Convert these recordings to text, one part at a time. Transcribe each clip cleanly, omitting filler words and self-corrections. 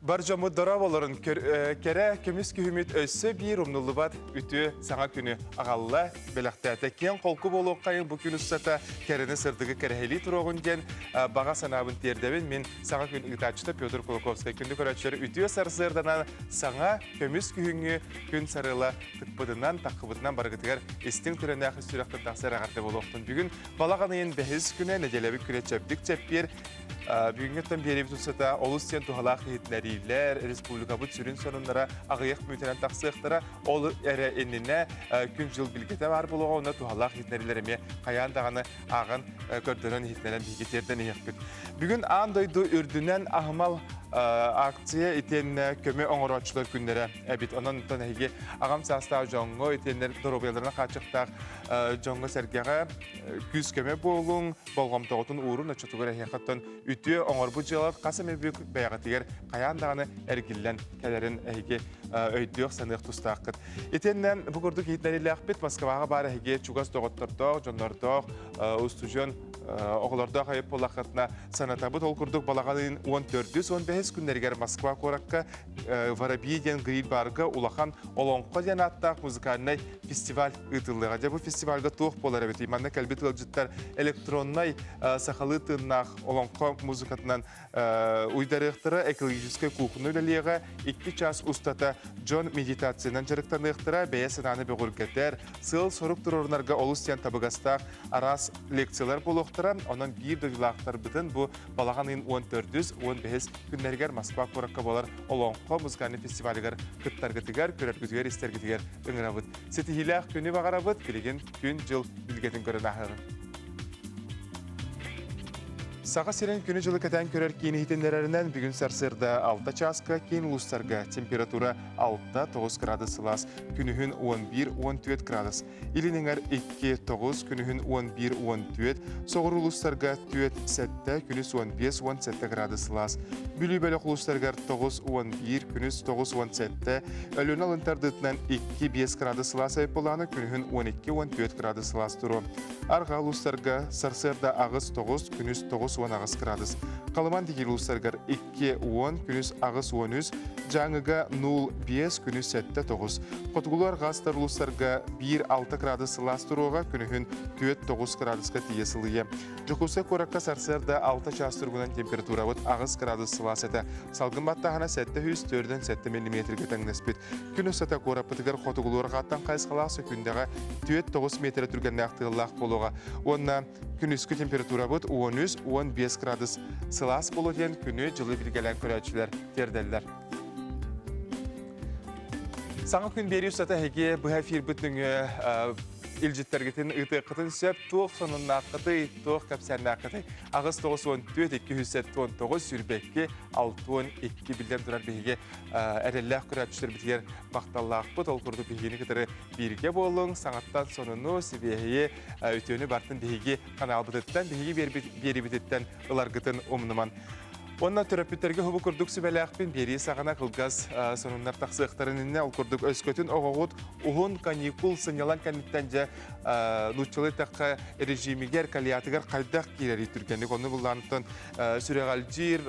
Бар дьоммут дорооболорун кэрэ көмүс күһүмүт өссө биир умнуллубат үтүө саҥа күнү аҕалла, бэлэхтээтэ. Киэҥ холку буолуоххайын бу күн устата кэрэни сырдыгы кэрэһилии туруоҕун диэн баҕа санаабын тиэрдэбин. Мин саҥа күн ыытааччыта Петр Кулаковскай күндү көрөөччүлэр үтүө сарсыарданан саҥа көмүс күһүҥҥү күн сарыала тыкпытынан, таххыбытынан барыгытыгар истиҥ түрэнээх сүрэхтэн тахсар эҕэрдэ буолуохтун. Бүгүн балаҕан ыйын бэһис күнэ нэдиэлэбит күнэ чэбдик чэппиэр Бүгүҥҥүттэн биэриибит устата олус диэн туһалаах иһитиннэриилэр, республикабыт сүрүн сонуннара аҕыйах мүнүүтэнэн тахсыахтара. Ол эрэ иннинэ күн-дьыл билгэтэ баар буолуоҕа уонна туһалаах иһитиннэриилэр эмиэ хайаан даҕаны ааҕан көрдөрөн иһитиннэрэн биһиги тиэрдэн иһиэхпит. Бүгүн аан дойду үрдүнэн аһымал акция итиэннэ көмө оҥорооччулар күннэрэ эбит. Онон онтон эһиги аҕам саастаах дьоҥҥо итиэннэ доруобуйаларынан хааччахтаах дьоҥҥо-сэргэҕэ күүс-көмө буолуҥ, болҕомтоҕутун уурун оччотугар эһиэхэттэн үтүө оҥорбут дьыалалар хас эмэ бүк бэйэҕитигэр хайаан даҕаны эргиллэн кэлэрин эһиги өйдүөх-саныах тустааххыт. Итиэннэ бу курдук иһитиннэриилээхпит Москваҕа баар эһиги чугас доҕоттордоох, дьоннордоох, устудьуон оҕолордоох айып буоллаххытына санатабыт. Ол курдук балаҕан ыйын 14-үс 15 күннэригэр Москва куоракка Воробьи диэн гриль-барга улахан Олоҥхо диэн ааттаах музыкальнай фестиваль ыытыллыаҕа. Дьэ бу фестивальга туох буолар эбитий? Манна кэлбит ыалдьыттар электроннай сахалыы тыыннаах олоҥхо музыкатынан уйдарыахтара, экологическай куукуна үлэлиэҕэ, 2 час устата дьон медитациянан дьарыктаныахтара, бэйэ санааны бөҕөргөтөр, сыал-сорук туруорунарга олус диэн табыгастаах араас лекциялар буолуохтара. Онон биир дойдулаахтарбытын бу балаҕан ыйын 14-үс, 15 күннэригэр Москва куоракка буолар Олоҥхо музыкальнай фестивалыгар кыттаргытыгар, көрөргүтүгэр, истэргитигэр ыҥырабыт. Ситиһиилээх күнү баҕарабыт, билигин күн-дьыл билгэтин көрөн ааһыаҕыҥ. Саха сирин күнү-дьылы кэтээн көрөр киин иһитиннэрэринэн бүгүн сарсыарда 6 чааска киин улуустарга температура 6-9 градус сылаас, күнүһүн 11-14 градус. Илин эҥэр 2-9, күнүһүн 11-14, соҕуруу улуустарга 4-7, күнүс 15-17 градус сылаас. Бүлүү бөлөх улуустарыгар 9-11, күнүс 9-17, Өлүөнэ алын тардыытынан 2-5 градус сылаас айыппылааны күнүһүн 12-14 градус сылаас туруо. Арҕаа улуустарга сарсыарда 8-9, күнүс 9-18 градус. Халыман дигир улуустарыгар 2-10, күнүс 8-13, Дьааҥыга 0-5, күнүс 7-9. Хотугулуу арҕаастар улуустарга 1-6 градус сылаас туруоҕа, күнүһүн 4-9 градуска тиийэ сылыйа. Дьокуускай куоракка сарсыарда 6 чаас туругунан температурабыт 8 градус сылаас этэ. Салгын баттааһына 747 миллиметргэ тэҥнэспит. Күн устата куораппытыгар хотугулуу арҕааттан хайысхалаах сөкүүндэҕэ 4-9 метрэ түргэннээх тыаллаах буолуоҕа. Уонна күнүскү температурабыт 13-15 градус сылаас буолуо диэн күнү-дьылы билгэлээн көрөөччүлэр тиэрдэллэр. Саҥа күн биэрии устата эһиги быһа эфирбит нөҥүө илдьиттэргитин ыытыаххытын сөп. Туох сонуннааххытый, туох кэпсээннээххитий? 8 94 279 22 62 биллэн турар биһиги эрэллээх көрөөччүлэрбитигэр махталлаахпыт. Ол курдук биһигини кытары бииргэ буолуҥ, саҥаттан сонуну, сибиэһэйи, үтүөнү бартын биһиги каналбытыттан, биһиги биэрибититтэн ыларгытын умнуман. Уонна төрөппүттэргэ хубу курдук сүбэлээхпин биэрии саҕана кылгас сонуннар тахсыахтарын иннинэ ол курдук өскөтүн оҕоҕут уһун каникул сынньалаҥ кэнниттэн дьэ нууччалыы эттэххэ режимигэр калиятыгар хайдах киирэрий түргэнник онну буллаантан сүрэҕэлдьиир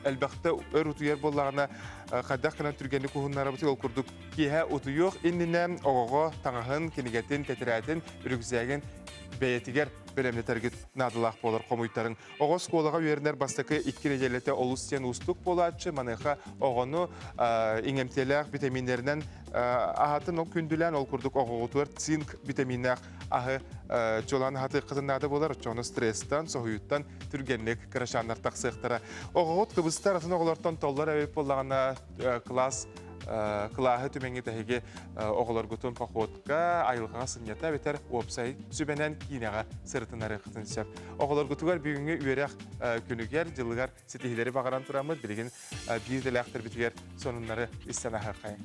элбэхтэ өр утуйар буоллаҕына хайдах гынан түргэнник уһуннарабыт ол курдук киэһэ утуйуох иннинэ оҕоҕо таҥаһын кинигэтин тэтэрээтин үрүкзээгин бэйэтигэр бэлэмнэтэргит наадалаах буолар хомуйтарыҥ Оҕо оскуолаҕа үөрэнэр бастакы 2 нэдиэлэтэ олус диэн уустук буолааччы. Маныаха оҕону иҥэмтиэлээх битэмииннэринэн аһатын ол күндүлээн ол курдук оҕоҕутугар цинк битэмииннээх аһы чуолаан аһатыаххытын наада буолар. Оччоҕуна стресстэн, соһуйууттан түргэнник кырачааннар тахсыахтара. Оҕоҕут кыбыстар атын оҕолортон толлор эбит буоллаҕына класс кылааһы түмэҥҥит эһиги оҕолоргутун походка, айылҕаҕа сынньата эбэтэр уопсай сүбэнэн киинэҕэ сырытынарыаххытын сөп. Оҕолоргутугар бүгүҥҥү үөрэх күнүгэр, дьылыгар ситиһиилэри баҕаран тураммыт, билигин биир идэлээхтэрбитигэр сонуннары истэн аһыаххайыҥ.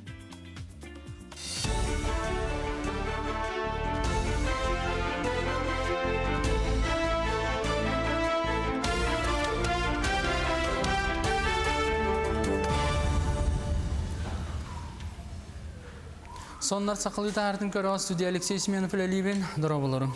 Соннор сахалыы таһаартын көрөҕө студия Алексей Семенов үлэлиибин. Дорооболорум.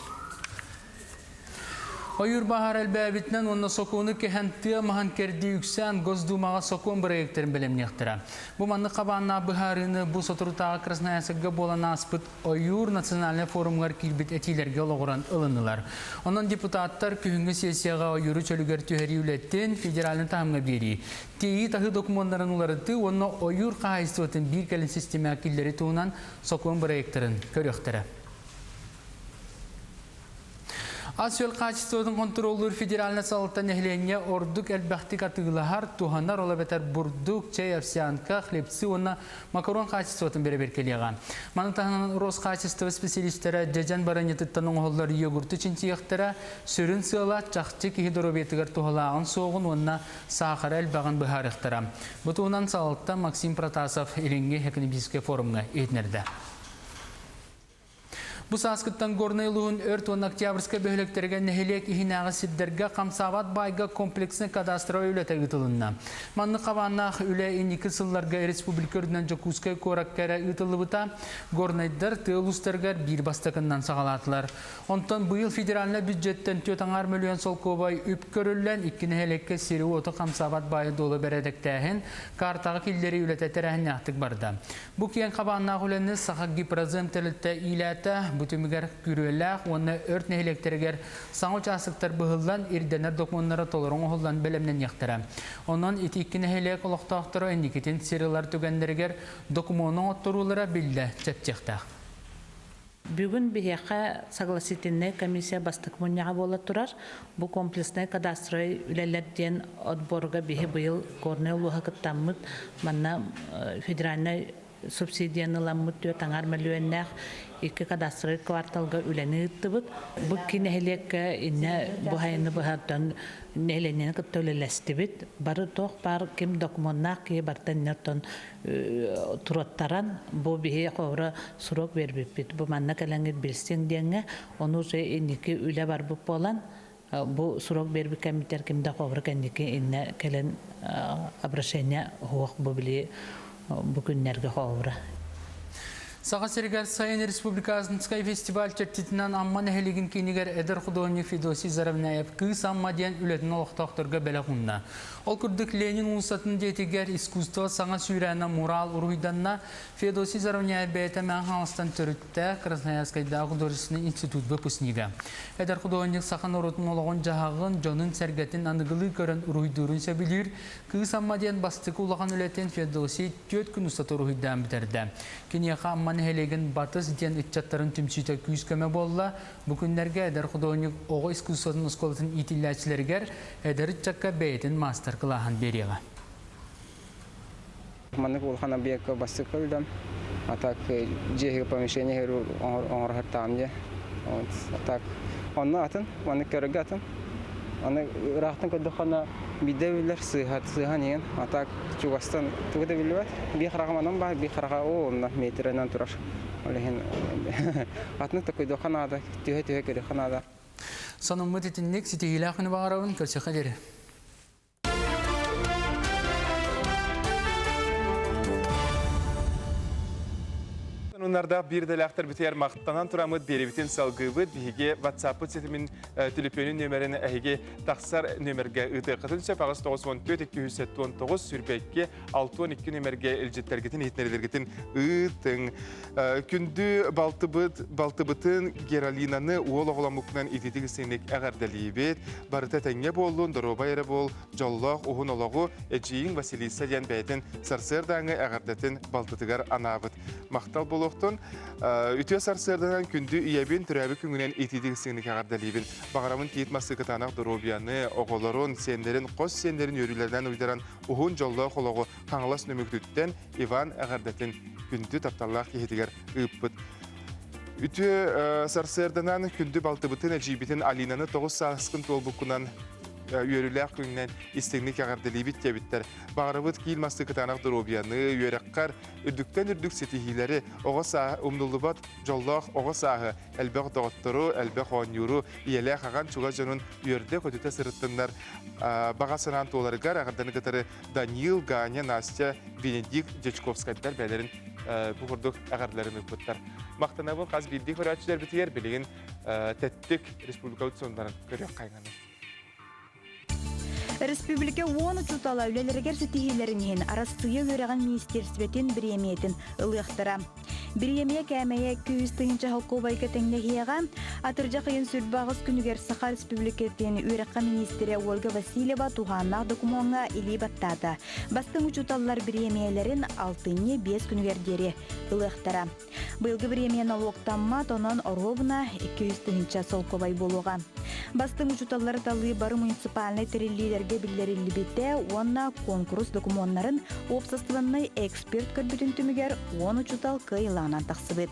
Ойуур баһаара элбээбитинэн уонна сокуону кэһэн тыа маһын кэрдии үксээн Госдумаҕа сокуон бырайыактарын бэлэмниэхтэрэ. Бу маннык хабааннаах быһаарыыны бу соторутааҕы Красноярскайга буолан ааспыт Ойуур национальнай форумугар киирбит этиилэргэ олоҕуран ылыннылар. Онон депутаттар күһүҥҥү сессияҕа ойууру чөлүгэр түһэрии үлэтин федеральнай таһымҥа биэрии, тиэйии-таһыы докумуоннарын уларытыы уонна ойуур хаһаайыстыбатын биир кэлим систиэмэҕэ киллэрии туһунан сокуон бырайыактарын көрүөхтэрэ. Ас-үөл хаачыстыбатын хонтуруоллуур федеральнай салалта нэһилиэнньэ ордук элбэхтик атыылаһар, туһанар, ол эбэтэр бурдук, чэй, овсянка, хлебцы уонна макарон хаачыстыбатын бэрэбиэркэлиэҕэ. Маны таһынан Росхаачыстыба специалистара дьэдьэн баранньатыттан оҥоһуллар йогурту чинчийиэхтэрэ, сүрүн сыала чахчы киһи доруобуйатыгар туһалааҕын суоҕун уонна саахара элбэҕин быһаарыахтара. Бу туһунан салалта Максим Протасов Илиҥҥи экономическай форумҥа иһитиннэрдэ. Бу сааскыттан Горнай улууһун Өрт уонна Октябрьскай бөһүөлэктэригэр нэһилиэк иһинээҕи сирдэргэ хамсаабат баайга комплекснай кадастровай үлэтэ ыытылынна. Маннык хабааннаах үлэ инники сылларга республика үрдүнэн Дьокуускай куоракка эрэ ыытыллыбыта. Горнайдар тыа улуустарыгар биир бастакыннан саҕалаатылар. Онтон быйыл федеральнай бюджеттэн 4,5 мөлүйүөн солкуобай үп көрүллэн, икки нэһилиэккэ сири-уоту хамсаабат баайы-дуолу бэрэдэктээһин, картаҕа киллэрии үлэтэ тэрээһиннээхтик барда. Бу киэҥ хабааннаах үлэни Саха гипрозем тэрилтэ иилээтэ. Бу түмүгэр Күрүөлээх уонна Өрт нэһилиэктэригэр саҥа учаастактар быһыллан, ирдэнэр докумуоннара толору оҥоһуллан бэлэмнэниэхтэрэ. Онон ити икки нэһилиэк олохтоохторо инникитин сир ылар түгэннэригэр докумуону оҥотторуулара биллэ чэпчиэхтээх. Бүгүн биһиэхэ согласительнай комиссия бастакы мунньаҕа буола турар. Бу комплекснай кадастровай үлэлэр диэн отборга биһи быйыл Горнай улууһа кыттаммыт манна федеральнай субсидияны ыламмыт 4,5 мөлүйүөннээх икки кадастровай кварталга үлэни ыыттыбыт. Бу икки нэһилиэккэ иннэ бу сайыны быһа нэһилиэнньэни кытта үлэлэстибит. Бары туох баар ким докумуоннаах киһи барыта иннэ оттон туруоттаран бу биһи хоһура срок биэрбиппит. Бу манна кэлэҥҥит билсиҥ диэҥҥэ, ону уже инники үлэ барбыт буолан, бу срок биэрбит кэммитигэр ким да хоһура кэнники иннэ кэлэн обращение суох бу били бу күннэргэ хоһура. Саха сиригэр сайын республиканскай фестиваль чэрчитинэн Амма нэһилигин киинигэр эдэр художник Федосий Заровняев «Кыыс Амма» диэн үлэтин олохтоохторго бэлэх уунна. Ол курдук Ленин уулуссатын дьиэтигэр искусство саҥа сүүрээнэ мурал уруһуйданна. Феодосий Заровняев бэйэтэ Мэҥэ Хаҥаластан төрүттээх Красноярскайдааҕы художественнай институт выпускнига. Эдэр художник саха норуотун олоҕун-дьаһаҕын, дьонун-сэргэтин аныгылыы көрөн уруһуйдуурун сөбүлүүр. Кыыс Амма диэн бастакы улахан үлэтин Феодосий 4 күн устата уруһуйдаан бүтэрдэ. Киниэхэ Амма нэһилиэгин Батыс диэн ыччаттарын түмсүүтэ күүс-көмө буолла. Бу күннэргэ эдэр художник оҕо искусствотын оскуолатын иитиллээччилэригэр эдэр ыччакка бэйэтин маастар-кылааһын биэриэҕэ. Маннык улахан объекка бастык көрдüm. А так дьиэһигэ помещение оҥорохтаам дьэ. Вот а так онно атын, маннык көрөргө атын. Аны ыраахтан көрдөххө биирдэ биллэр сыыһа сыыһан иһэн, а так чугастан тугу да биллибэт. Биир хараҕым анан баар, биир хараҕа оо онно метрэнэн турар. Ол иһин атын такойдуохха наада, түһэ-түһэ көрүөххэ наада. Сонуммут итинник ситиһиилээх күнү баҕарабын. Көрсүөххэ диэри. Сонуннардаах биир идэлээхтэр бүтүөр махтанан тураммыт биэрибитин салгыыбыт. Биһиги WhatsApp-пыт ситимин түлүпүөнүн нүөмэрин эһиги тахсар нүөмэргэ ыытыаххытын сөп. 894 279 22 62 нүөмэргэ илдьиттэргитин иһитиннэрилэргитин ыытыҥ. Күндү балтыбыт, балтыбытын Гералинаны уол оҕоломмуккунан ититик истиҥник эҕэрдэлиибит. Барыта этэҥҥэ буоллун, доруобай эрэ буол, дьоллоох уһун олоҕу эдьиийиҥ Василиса диэн бэйэтин сарсыардааҥҥы эҕэрдэтин балтытыгар анаабыт. Махтал буолуохтун. Үтүө сарсыарданан күндү ийэбин төрөөбүт күҥүнэн ититик истиҥник эҕэрдэлиибин. Баҕарабын тиит масы кытаанах доруобуйаны, оҕолорун, сиэннэрин, хос сиэннэрин үөрүүлэринэн уйдаран уһун дьоллоох олоҕу Хаҥалас Нөмүгүтүттэн Иван эҕэрдэтин күндү тапталлаах киһитигэр ыыппыт. Үтүө сарсыарданан күндү балтыбытын, эдьиийбитин Алинаны 9 сааскын туолбуккунан үөрүүлээх күҥҥүнэн истиҥник эҕэрдэлиибит диэбиттэр. Баҕарабыт киил мастыы кытаанах доруобуйаны, үөрэххэр үрдүктэн үрдүк ситиһиилэри, оҕо сааһы умнуллубат дьоллоох оҕо сааһы, элбэх доҕоттору, элбэх оонньууру, ийэлээх аҕан чугас дьонун үөрдэ-көтүтэ сырыттыннар. Баҕа санаан туоларыгар эҕэрдэни кытары Даниил, Ганя, Настя, Бенедикт Дьячковскайдар бэйэлэрин бу курдук эҕэрдэлэрин ыыппыттар. Махтанабын хас биирдии көрөөччүлэрбитигэр билигин тэттик республикабыт сонуннарын көрүөх хайҥаны. Республика уон учуутала үлэлэригэр ситиһиилэрин иһин Арассыыйа үөрэҕин министиэристибэтин бириэмийэтин ылыахтара. Бириэмийэ кээмэйэ 200 тыһыынча холкуобайга тэҥнэһиэҕэ. Атырдьах ыйын 28 күнүгэр Саха Республикатын үөрэххэ миниистирэ Ольга Васильева туһааннаах докумуоҥҥа илии баттаата. Бастыҥ учууталлар бириэмийэлэрин алтынньы 5 күнүгэр диэри ылыахтара. Быйылгы бириэмийэ нолуоктаммат, онон оруобуна 200 тыһыынча солкуобай буолуоҕа. Бастыҥ учууталлары талыы бары муниципальнай тэриллиилэргэ биллэриллибитэ уонна куонкурус докумуоннарын уопсастыбаннай эксперт көрбүтүн түмүгэр 10 учуутал кыайыылаанан тахсыбыт.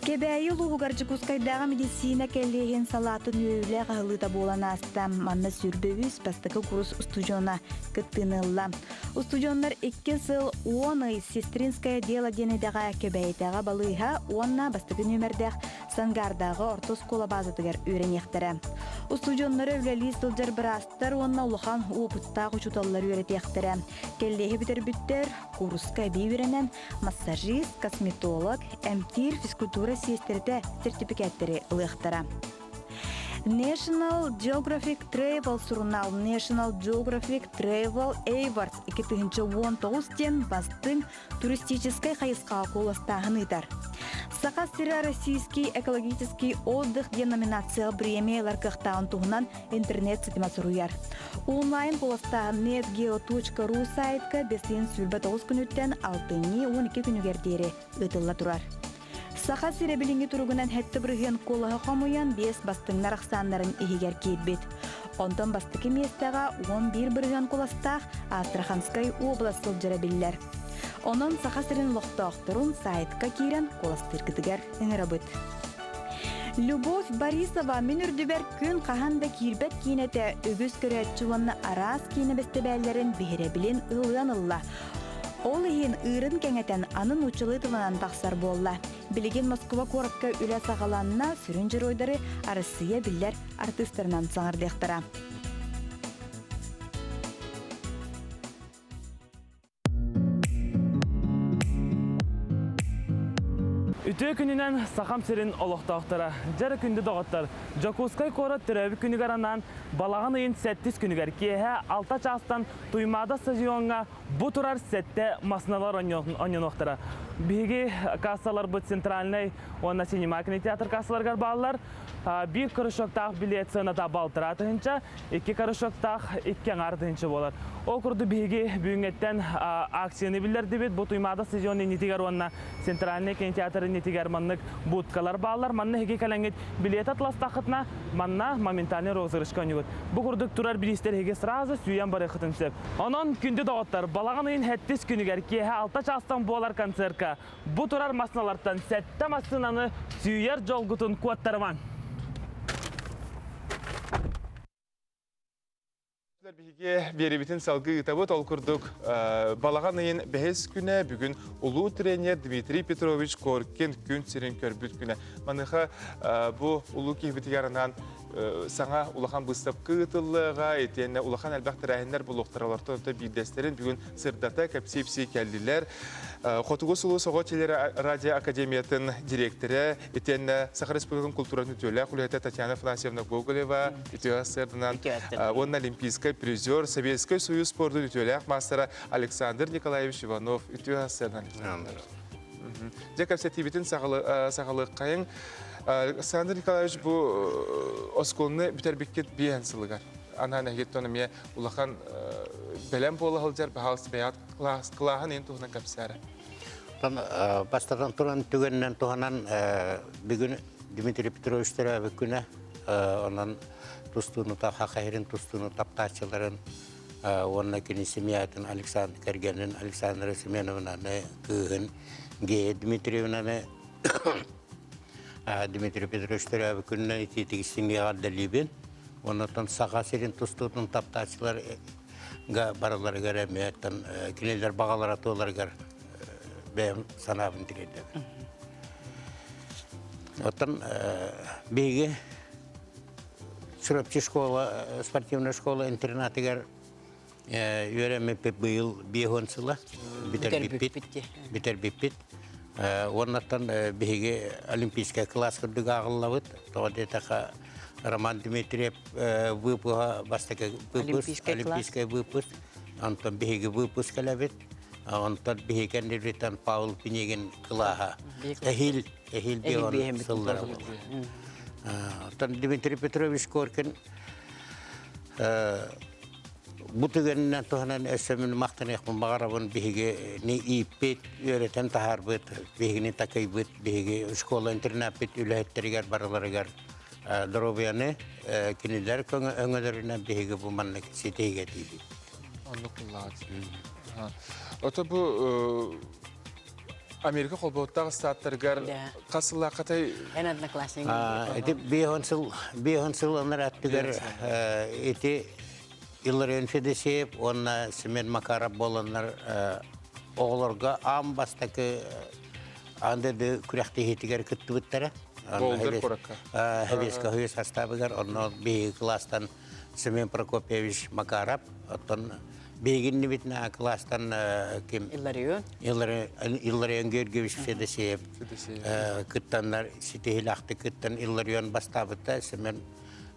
Кэбээйи улууһугар Дьокуускайдааҕы медицина кэллиэһин салаатын үөрүүлээх аһылыыта буолан ааста. Манна 23 бастакы курс устудьуона кыттыыны ылла. Устудьуоннар икки сыл 10 ый «Сестринское дело» диэн идэҕэ Кэбээйитээҕи балыыһа уонна бастакы нүөмэрдээх Сангаардааҕы орто оскуола баазатыгар үөрэниэхтэрэ. Устудьуоннары үлэлии сылдьар быраастар уонна улахан уопуттаах учууталлар үөрэтиэхтэрэ. Кэллиэһи бүтэрбиттэр кууруска эбии үөрэнэн массажист, косметолог, эмтиир физкультура сиэстэрэтэ сертификаттэри ылыахтара. National Geographic Travel сурунаал National Geographic Travel Awards 2019 диэн бастыҥ туристическай хайысхаҕа куоластааһын ыытар. Саха сирэ Российский экологический отдых диэн номинацияҕа премия ылар кыахтааҕын туһунан интернет ситимэ суруйар. Онлайн куоластааһын netgeo.ru сайтка бэсиэн 29 күнүттэн алтынньы 12 күнүгэр диэри ыытылла турар. Саха сирэ билиҥҥи туругунан сэттэ бырыһыан куолаһы хомуйан биэс бастыҥнар ахсааннарын иһигэр киирбит. Онтон бастакы миэстэҕэ 11 бырыһыан куоластаах Астраханскай уобалас сылдьара биллэр. Онон Саха сирин олохтоохторун сайтка киирэн куоластыыргытыгар ыҥырабыт. Любовь Борисова мин үрдүбэр күн хаһан да киирбэт киинэтэ үгүс көрөөччү уонна араас киинэ бэстэбээллэрин биһирэбилин ылыан ылла. Ол иһин ыырын кэҥэтэн аны нууччалыы тылынан тахсар буолла. Билигин Москва куоракка үлэ саҕаланна, сүрүн дьоруойдары Арассыыйа биллэр артыыстарынан саҥардыахтара. Үтүө күнүнэн Сахам сирин олохтоохторо, дьэр күндү доҕоттор, Дьокуускай куорат төрөөбүт күнүгэр анаан балаҕан ыйын сэттис күнүгэр киэһэ алта чаастан Туймаада стадиоҥҥа Бу турар сэттэ массыыналар онньонуохтара. Биһиги кассаларбыт центральнай уонна синема кинотеатр кассаларыгар бааллар. Биир корешоктаах билет сыаната балтараа тыһыынча, икки корешоктаах икки аҥаар тыһыынча буолар. Ол курдук биһиги бүгүҥҥэттэн акцияны биллэрдибит. Бу Туймаада стадион иннитигэр уонна центральный кинотеатр иннитигэр маннык будкалар бааллар. Манна эһиги кэлэҥҥит билиэт атыластаххытына, манна моментальный розыгрышка оонньугут. Бу курдук турар бириистэр эһиги сразу сүүйэн барыаххытын сөп. Онон, күндү доҕоттор, балаҕан ыйын сэттис күнүгэр киэһэ алта чаастан буолар концертка бу турар массыыналартан сэттэ массыынаны сүүйэр дьолгутун куоттарымаҥ! Биһиги биэрибитин салгыы ыытабыт. Ол курдук, балаҕан ыйын бэһис күнэ бүгүн улуу тренер Дмитрий Петрович Коркин күн сирин көрбүт күнэ. Маныаха бу улуу киһибитигэр анаан саҥа улахан быыстапка ыытыллыаҕа, итиэннэ улахан элбэх тэрээһиннэр буолуохтара. Олортон биирдэстэрин бүгүн сырдата, кэпсии-ипсии кэллилэр. Хотугу сулус оҕо телерадио академиятын дириэктэрэ, итиэннэ Саха Республикатын культуратын үтүөлээх үлэһитэ Татьяна Афанасьевна Гоголева, үтүө сырдынан уонна олимпийскай призер, Советскай Союз спордун үтүөлээх маастара Александр Николаевич Иванов үтүө сырдынан. Дьэ кэпсэтиибитин саҕалыаххайыҥ. Александр Николаевич бу оскуоланы бүтэрбиккит биэһэн сылыгар. Анаан эһигиттэн эмиэ улахан бэлэм буола сылдьар баһаалыста бэйэҕит кылааһын иһин туһунан кэпсээрэ. Бастатан туран түгэнинэн туһанан бүгүн Дмитрий Петрович төрөөбүт күнэ онон тустууну хахаһирин тустууну таптааччыларын уонна кини семьятын Александр кэргэнин Александра Семеновнаны кыыһын Гея Дмитриевнаны Дмитрий Петрович төрөөбүт күнүнэн итиитик истиҥҥэ эҕэрдэлиибин. Оннуттан Саха сирин тустуутун таптааччылар барыларыгар эмиэ кинилэр баҕалара туоларыгар бэйэм санаабын тириэрдэбин. Оттон биһиги Чурапчы школа, спортивная школа интернатыгар үөрэммиппит быйыл 50 сыла бүтэрбиппит. Бүтэрбиппит. Уоннаттан биһиги олимпийскай класс курдук ааҕыллабыт. Тоҕо диэтэххэ, Роман Дмитриев выпуска бастакы выпуск, олимпийский выпуск. Онтон биһиги выпуск кэлэбит. Онтон биһиги кэннибититтэн Павел Пинигин кылааһа эһиил эһиил биһон сыллара буолар. Оттон Дмитрий Петрович Коркин бу түгэнинэн туһанан өссө мин махтаныахпын баҕарабын биһигини ииппит, үөрэтэн таһаарбыт, биһигини такыйбыт, биһиги школа-интернаппыт үлэһиттэригэр барыларыгар доруобуйаны кинилэр өҥөлөрүнэн биһиги бу маннык ситиһигэ тиийбит. Оннук буллаҕыт. Ото бу Америка холбоһуктаах ыстааттарыгар хас сыллааххатай? Эн одноклассник. Ити биэһон сыл биэһон сыл анараттыгар ити Илларион Федосеев уонна Семен Макаров буоланнар оҕолорго аан бастакы аан дойду күрэхтэһиитигэр кыттыбыттара. Болдер куоракка. Хевеска Хүйес састаабыгар онно биһиги кылаастан Семен Прокопьевич Макаров, оттон биһигиннибитинэ кылаастан ким Илларион. Илларион Георгиевич Федосеев кыттаннар ситиһилээхтик кыттан Илларион бастаабыта, Семен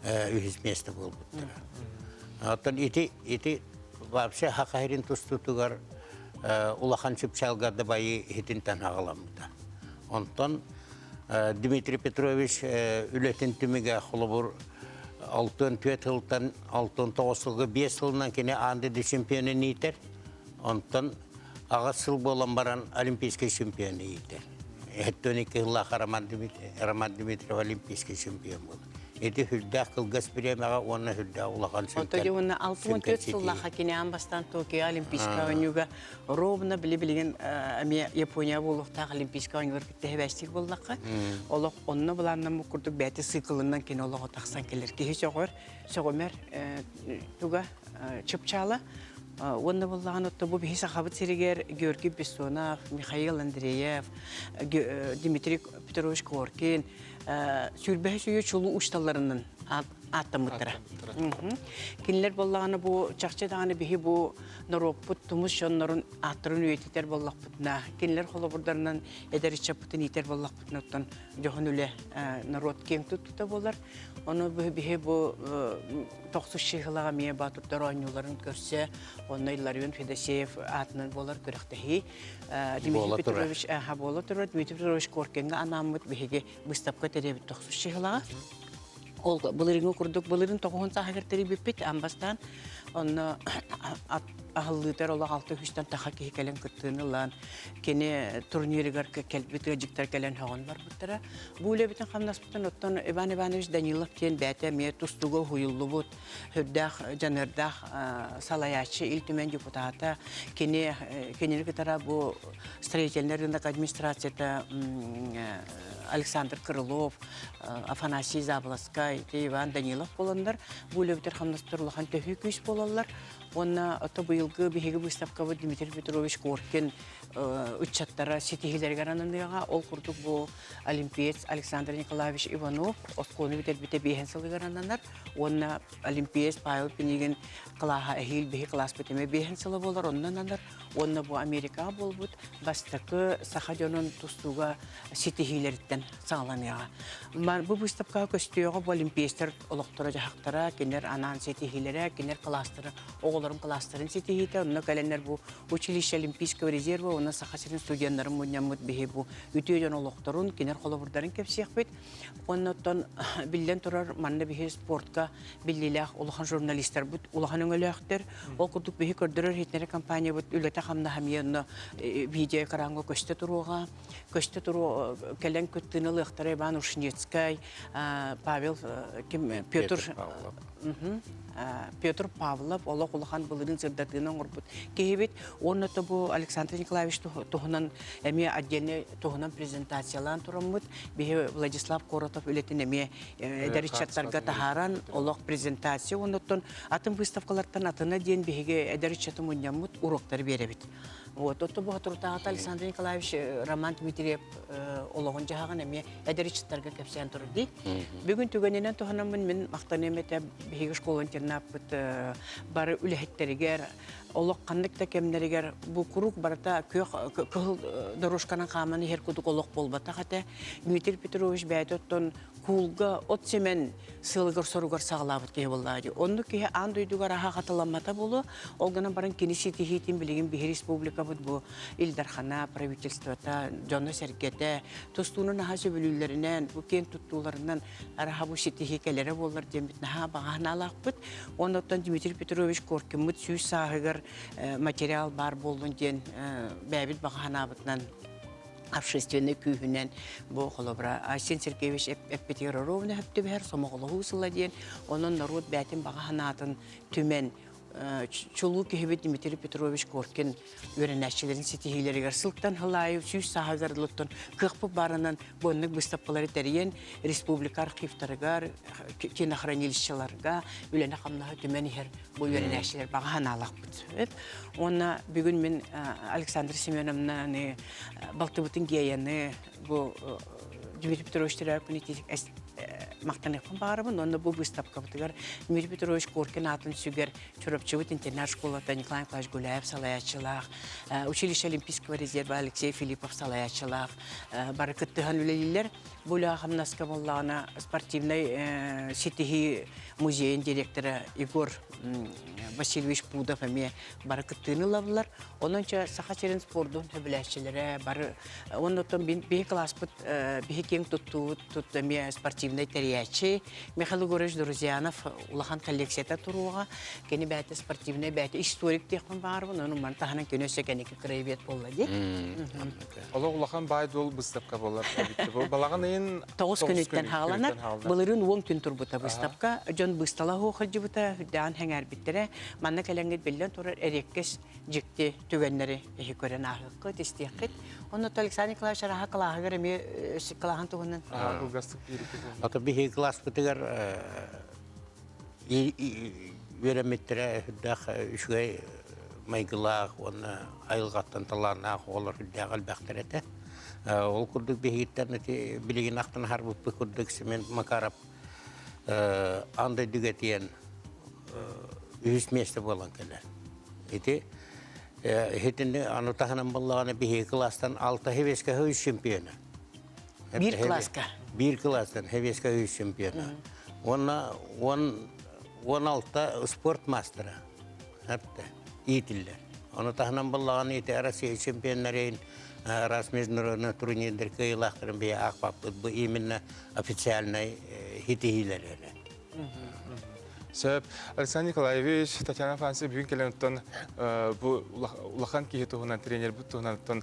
үһүс место буолбуттара. Оттон ити ити вообще Хахахирин тустуутугар улахан чыпчаалга дабайы иһитинтэн аҕаламмыта. Онтон Дмитрий Петрович үлэтин түмүгэ холобур 64 сылтан 69 сылга 5 сылынан кини аан дойду чемпионун иитэр. Онтон аҕыс сыл буолан баран олимпийский чемпиону иитэр. 72 сыллаах Роман Дмитриев олимпийский чемпион буолар. Ити сүрдээх кылгас бириэмэҕэ уонна сүрдээх улахан Онто дьэ уонна 64 сыллаахха кини аан бастаан Токио Олимпийскай оонньууга ровно били билигин эмиэ Япония буолуохтаах Олимпийскай оонньуулар кытта тэһэбээстиир буоллахха олох онно былааннаммыт курдук бэйэтэ циклынан кини олоҕо тахсан кэлэр киһи сөҕөр сөҕүмэр туга чыпчаала уонна буоллаҕына отто бу биһи Сахабыт сиригэр Георгий Бессонов, Михаил Андреев, Дмитрий Петрович Коркин сүүрбэһис үйэ чулуу учталларынан ааттаммыттара. Кинилэр буоллаҕына бу чахчы даҕаны биһи бу норуоппут тумус дьоннорун ааттарын үйэтитэр буоллахпытына, кинилэр холобурдарынан эдэр ыччаппытын иитэр буоллахпытына, оттон дьоһун үлэ норуот киэҥ туттута буолар. Ону биһи бу тохсус чыыһылаҕа эмиэ Баатурдар оонньууларын көрсө, онно Илларион Федосеев аатынан буолар күрэхтэһии. Дмитрий Петрович буола турар. Дмитрий Петрович Коркиҥҥа анааммыт биһиги быыстапка тэрийэбит тохсус чыыһылаҕа. Ол былырыыҥҥы курдук былырыын тоҕуһун сааһыгар тэрийбиппит аан бастаан. Онно аһыллыытар олох алта үстэн таха киһи кэлэн кыттыыны ылан, кини турнирыгар кэлбит ыалдьыттар кэлэн сөҕөн барбыттара. Бу үлэбитин хамнаспытын оттон Иван Иванович Данилов диэн бэйэтэ эмиэ тустууга уһуйуллубут, сүрдээх дьаныардаах салайааччы, Ил Түмэн депутата. Кини кинини кытара бу строительный рынок администрацията Александр Крылов, Афанасий Заболоцкай, Иван Данилов буоланнар, бу үлэбитэр хамнастар улахан төһүү күүс буолаллар. Уонна ото быйылгы биһиги выставкабыт Дмитрий Петрович Коркин ыччаттара ситиһиилэригэр ананыаҕа. Ол курдук бу олимпиец Александр Николаевич Иванов оскуоланы бүтэрбитэ биэһин сылыгар ананар. Уонна олимпиец Павел Пинигин кылааһа эһиил биһи кылааспыт эмиэ биэһин сыла буолар, онно ананар. Уонна бу Америкаҕа буолбут бастакы саха дьонун тустууга ситиһиилэриттэн саҕаланыаҕа. Бу выставкаҕа көстүөҕэ бу олимпиецтэр олохторо-дьаһахтара, кинилэр анаан ситиһиилэрэ, кинилэр кылаастара, оҕолорун кылаастарын ситиһиитэ. Онно кэлэннэр бу училище Олимпийского резерва уонна Саха сирин студеннарын мунньаммыт биһи бу үтүө дьон олохторун, кинилэр холобурдарын кэпсиэхпит. Уонна оттон биллэн турар, манна биһи спортка биллиилээх улахан журналистарбыт улахан өҥөлөөхтөр. Ол курдук биһи көрдөрөр иһитиннэрэр компаниябыт үлэтэ-хамнаһа эмиэ онно видеоэкраҥҥа көстө туруоҕа. Көстө туруо кэлэн кыттыыны ылыахтара Иван Ушницкай, Павел ким Петр Петр Павлов олох улахан былырыын сырдатыыны оҥорбут киһибит. Уонна то бу Александр Николаевич туһунан эмиэ отдельный туһунан презентациялаан тураммыт. Биһи Владислав Коротов үлэтин эмиэ эдэр ыччаттарга таһааран олох презентация уонна атын выставкалартан атына диэн биһиги эдэр ыччаты мунньаммыт уроктары биэрэбит. Вот, отто бу соторутааҕыта Александр Николаевич Роман Дмитриев олоҕун дьаһаҕын эмиэ эдэр ыччаттарга кэпсээн турар дии. Бүгүн түгэнинэн туһанаммын мин махтаныам этэ биһиги школа-интернаппыт бары үлэһиттэригэр, олох ханнык да кэмнэригэр бу куруук барыта күөх кыһыл дорожканан хааман иһэр курдук олох буолбатах этэ. Дмитрий Петрович бэйэтэ оттон куулга от симэн сыалыгар-соругар саҕалаабыт киһи буоллаҕа дии. Оннук киһи аан дойдуга араха хатыламмата буолуо. Ол гынан баран кини ситиһиитин билигин биһи республикабыт бу Ил Дархана, правительствота, дьоно-сэргэтэ тустууну наһаа сөбүлүүллэринэн, бу киэн туттууларынан араха бу ситиһии кэлэрэ буоллар диэммит наһаа баҕа санаалаахпыт. Оннуттан Дмитрий Петрович Коркиммыт сүүс сааһыгар материал баар буоллун диэн бэйэбит баҕа санаабытынан общественнай күүһүнэн бу холобура Айсен Сергеевич эппитигэр ровно сөп түбэһэр сомоҕолоһуу сыла диэн онон норуот бээтин баҕа санаатын түмэн чулуу киһибит Дмитрий Петрович Коркин үөрэнээччилэрин ситиһиилэригэр сылтан сыл аайы сүүс сааһыгар дылыттан кыахпыт баарынан бу оннук быыстапкалары тэрийэн республика архивтарыгар, кинохранилищеларга үлэни-хамнаһы түмэн иһэр бу үөрэнээччилэр баҕа санаалаахпыт. Уонна бүгүн мин Александра Семеновнаны балтыбытын Геяны бу Дмитрий Петрович төрөөбүт күнү махтаныахпын баҕарабын уонна бу быыстапкабытыгар Дмитрий Петрович Коркин аатын сүгэр Чурапчыбыт интернат школата Николай Николаевич Гуляев салайааччылаах, училище Олимпийского резерва Алексей Филиппов салайааччылаах бары кыттыһан үлэлииллэр. Бу үлэҕэ хамнаска буоллаҕына спортивнай ситиһии музейын директора Егор Васильевич Пудов эмиэ бары кыттыыны ылаллар. Онон чэ Саха сирин спордун сөбүлээччилэрэ бары оннуттан биһи класспыт биһи киэҥ туттуубут тут эмиэ спортивнай тэрийээччи Михаил Егорович Друзьянов улахан коллекцията туруоҕа. Кини бэйэтэ спортивнай бэйэтэ историк диэхпин баҕарабын, ону маны таһынан кини өссө кэнники краевед буолла дии. Олох улахан баай-дуол быыстапка буолар эбит. Бу балаҕан ыйын тоҕус күнүттэн хааланар. Былырыын 10 күн турбута быыстапка. Дьон быыстала хоохолдьубута, үрдээҕин сэҥээрбиттэрэ. Манна кэлэҥҥит биллэн турар эриэккэс дьикти түгэннэри эһи көрөн ааһыаххыт, истиэххит. Онно Александр Николаевич араха кылааһыгар эмиэ кылааһын туһунан. Кылгастык Ото биһиги кылааспытыгар үөрэммиттэрэ үрдээх үчүгэй майгылаах уонна айылҕаттан талааннаах оҕолор үрдээх элбэхтэр этэ. Ол курдук биһигиттэн ити билигин ахтан аһарбыппыт курдук Семен Макаров аан дойдуга тиийэн үһүс миэстэ буолан кэлэр. Ити итинни аны таһынан буоллаҕына биһиги кылаастан алта хевеска үс чемпиона. Биир кылааска? Биир кылаастан хевеска үс чемпиона. Уонна 16 спорт мастера. Хапта иитиллэр. Ону таһынан буоллаҕына ити Россия чемпионнарын раз международный турнирдер кыайыылаахтарын бэйэ аахпаппыт бу именно официальный хитиһиилэр эрэ. Сөп. Александр Николаевич, Татьяна Афанасьевна бүгүн кэлэн оттон бу улахан киһи туһунан, тренербит туһунан оттон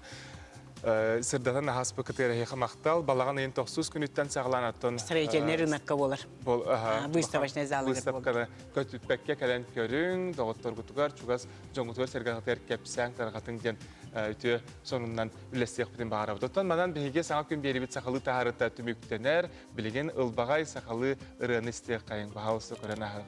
сырдатан аһаспыкытыгар эһиэхэ махтал. Балаҕан ыйын тохсус күнүттэн саҕалаан оттон Строительный рынокка буолар. Выставочный залыгар Выставканы көтүппэккэ кэлэн көрүҥ, доҕотторгутугар, чугас дьоҥҥутугар-сэргэҕитигэр кэпсээҥ тарҕатыҥ диэн үтүө сонуннан үллэстиэхпитин баҕарабыт. Оттон манан биһиги саҥа күн биэрибит сахалыы таһаарыта түмүктэнэр. Билигин ылбаҕай сахалыы ырыаны истиэххэйиҥ, баһаалыста көрөн ааһыҥ.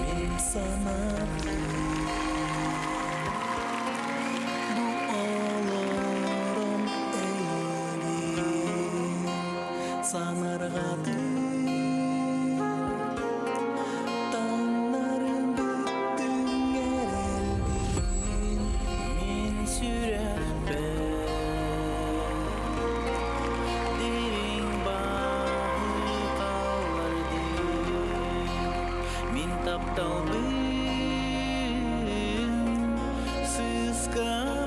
Мин санаатым бу олорон эйигин санарҕатым таҥнарым бүттүҥ эрэлбин мин сүрэхпэр дириҥ бааһы хааллардым мин тапталбын сыыска.